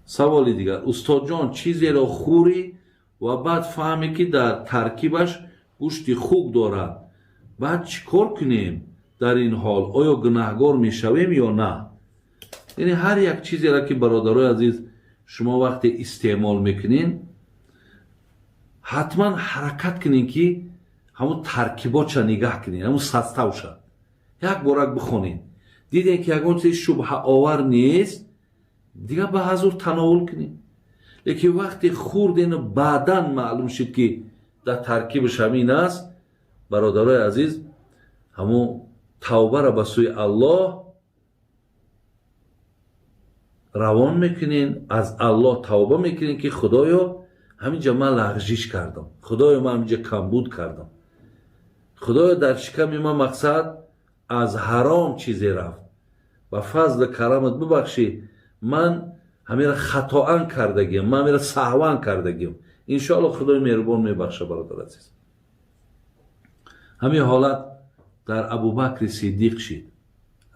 Саволи дигар: устодҷон, чизеро хӯрӣ ва баъд фаҳмӣ, ки дар таркибаш гӯшти хук дорад, баъд чӣ кор кунем? Дар ин ҳол оё гунаҳгор мешавем ё на? Яъне ҳар як чизеро, ки, бародарои азиз, шумо вақте истеъмол мекунед, ҳатман ҳаракат кунед, ки ҳамун таркиботша нигаҳ кунед, ҳамун составша як борак бихонед. Дидем, ки ягон чизи шубҳаовар нест, дигар ба ҳазур тановул кунед. Лекин вақте хӯрдену баъдан маълум шуд, ки дар таркибаш ҳамин аст, бародарои азиз, ҳамун тавбаро ба сӯи Аллоҳ равон мекунен, аз Аллоҳ тавба мекунен, ки худоё, ҳаминҷа ман лағжиш кардам, худоё, ман ҳаминҷа камбуд кардам, худоё, дар шиками ман, мақсад, аз ҳаром чизе рафт, ба фазли карамат бубахшӣ, ман ҳамира хатоан кардагиам, ман ҳамира саҳван кардагиам. Иншоалло, Худои меҳрубон мебахша, бародар азиз. Ҳамин ҳолат дар Абубакри Сиддиқ шид,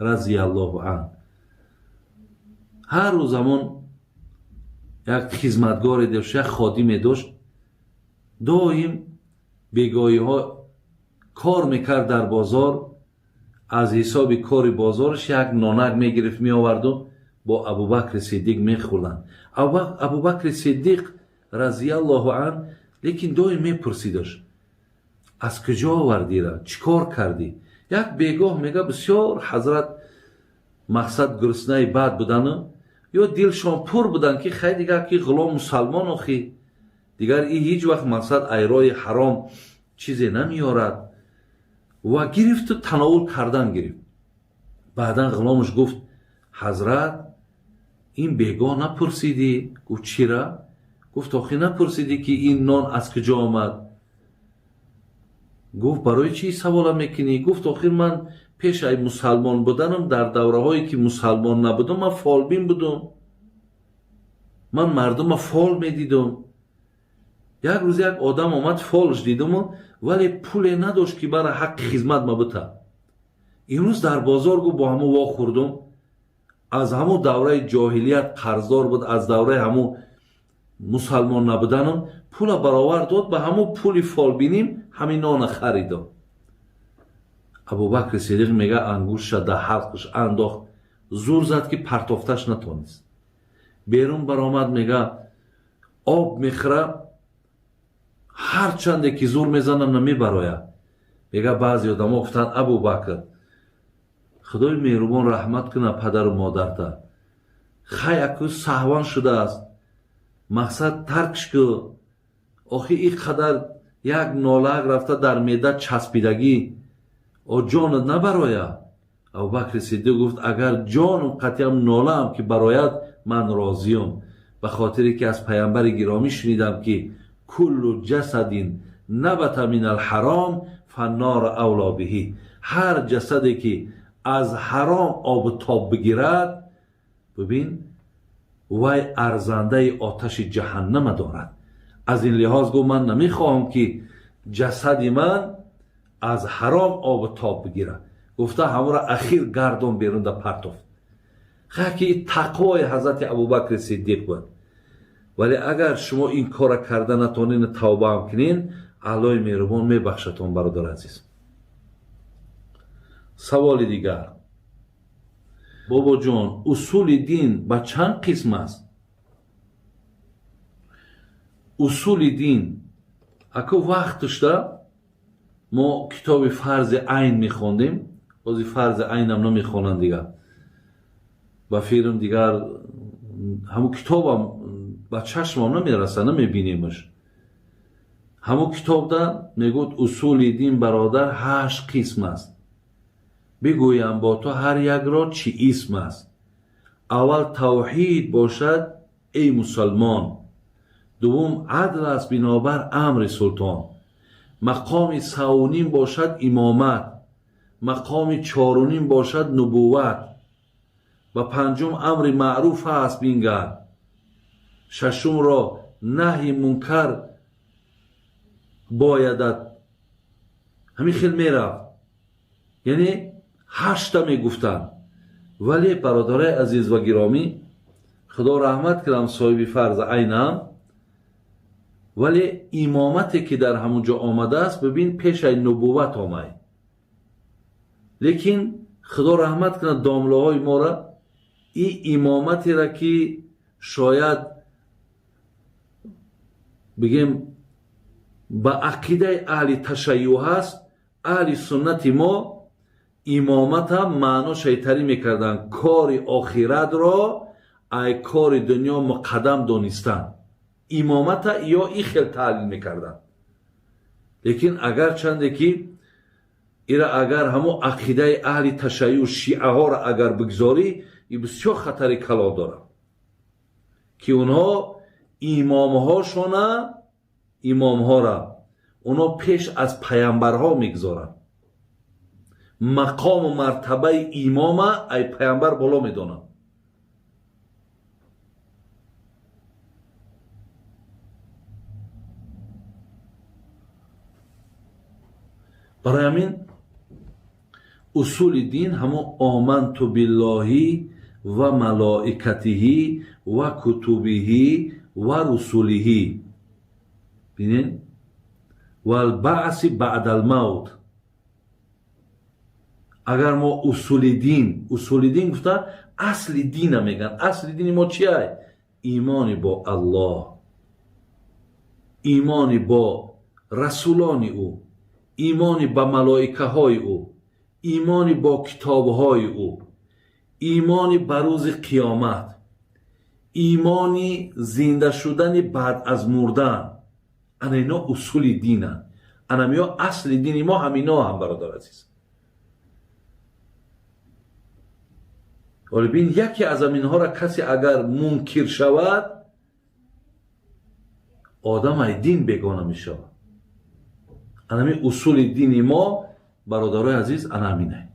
разияллоҳу ан. Ҳар рӯз ҳамон як хизматгоре дошт, як ходиме дошт, доим бегоҳиҳо кор мекард дар бозор. Аз ҳисоби кори бозораш як нонак мегирифт, меоварду бо Абубакри Сиддиқ мехӯрданд. Абубакри Сиддиқ, разияллоҳу ан, лекин доим мепурсидаш: аз куҷо овардира, чӣ кор кардӣ? Як бегоҳ, мега, бисёр ҳазрат, мақсад, гуруснаи бад будану ё дилшон пур буданд, ки хай, дигар ки ғулом мусалмон, охи дигар и ҳеҷ вақт, мақсад, айрои ҳаром чизе намеорад. Ва гирифту тановул кардан гирифт. Баъдан ғуломаш гуфт: ҳазрат, ин бегоҳ напурсидӣ? Гуфт: чира? Гуфт: охи напурсидӣ, ки ин нон аз куҷо омад? Гуфт: барои чӣ савола мекунӣ? Гуфт: охир ман пеш ай мусалмон буданам, дар давраҳое ки мусалмон набудам, ман фолбин будум, ман мардума фол медидум. Як рӯз як одам омад, фолш дидуму, вале пуле надошт, ки бара ҳаққи хизмат ма бута. Имрӯз дар бозор, гу, бо ҳамун вохӯрдум, аз ҳамун давраи ҷоҳилият қарздор буд, аз давраи ҳамун мусалмон набуданам пула баровар дод, ба ҳамун пули фолбиним ҳамин нона харидам. Абубакри Сидиқ, мега, ангуштша дар ҳалқаш андохт, зур зад, ки партофташ натонист. Берун баромад, мега, об мехӯра, ҳарчанде ки зур мезанам, намебарояд. Мега, баъзе одамо гуфтанд: Абубакр, Худои меҳрубон раҳмат кунад падару модарта, хай, аку саҳван шудааст, мақсад, таркш ку, охи ин қадар як нолаак рафта дар меъда часпидагӣ, о ҷонат набарояд? Абубакри Сиддиқ гуфт: агар ҷоном қатъиам нолаам ки барояд, ман розиём, ба хотире ки аз паямбари гиромӣ шунидам, ки كل جسد نبت من الحرام فالنار أولى به. Ҳар ҷасаде ки аз ҳаром обу тоб бигирад, бибин, вай арзандаи оташи ҷаҳаннама дорад. Аз ин лиҳоз, гуфт, ман намехоҳам, ки ҷасади ман аз ҳаром обу тоб бигирад. Гуфта, ҳамонро ахир гардон берун да партофт. Ки тақвои ҳазрати Абубакри Сиддиқ буд. Вале агар шумо ин кора карда натонен, тавбаам кунен, Аллои меҳрубон мебахшатон, бародар азиз. Саволи дигар: бобоҷон, усули дин ба чанд қисм аст? Усули дин, аку, вақтушда мо китоби фарзи айн мехондем. Бози фарзи айнам намехонанд дигар, ба фирм, дигар ҳамун китобам ба чашмам намераса, намебинемаш. Ҳамун китобда мегӯд: усули дин, бародар, ҳашт қисм аст, бигӯям бо ту ҳар якро чӣ исм аст. Аввал тавҳид бошад, эй мусалмон, дуввум адл аст бинобар амри султон, мақоми севуним бошад имомат, мақоми чоруним бошад нубувват, ва панҷум амри маъруф аст бингар, шашумро наҳйи мункар боядат. Ҳамин хел мерафт, яъне ҳашта мегуфтанд. Вале, бародарои азиз ва гиромӣ, Худо раҳмат кунам соҳиби фарз айнам, вале имомате ки дар ҳамон ҷо омадааст, бибин, пешаи нубувват омай. Лекин худо раҳмат кунад домлаҳои моро, и имоматеро ки шояд бигем ба ақидаи аҳли ташайюъ ҳаст, аҳли суннати мо имомата маъно шайтарӣ мекарданд, кори охиратро ай кори дунё муқаддам донистан. Имомата ё и хел таҳлил мекарданд. Лекин агарчанде ки ира агар ҳамо ақидаи аҳли ташайюъ шиаҳоро агар бигзорӣ, и бисёр хатари калон дорад, ки онҳо имомҳошона, имомҳора онҳо пеш аз паямбарҳо мегузоранд. Мақому мартабаи имома ай паямбар боло медонанд. Барои ҳамин усули дин ҳамо оманту биллоҳи ва малоикатиҳи ва кутубиҳи ва русулиҳи, бинед, валбаъси баъдал мавт. Агар мо усули дин, усули дин гуфта асли дина мегӯянд. Асли дини мо чи ай? Имони бо Аллоҳ, имони бо расулони ӯ, имони ба малоикаҳои ӯ, имони бо китобҳои ӯ, имони ба рӯзи қиёмат, имони зинда шудани баъд аз мурдан. Ана ино усули динанд. Анамиё асли дини мо ҳамино ҳам, бародар азиз. Вале бин, яке аз аминҳоро касе агар мункир шавад, одам ай дин бегона мешавад. Анами усули дини мо, бародарои азиз, ана ҳаминай.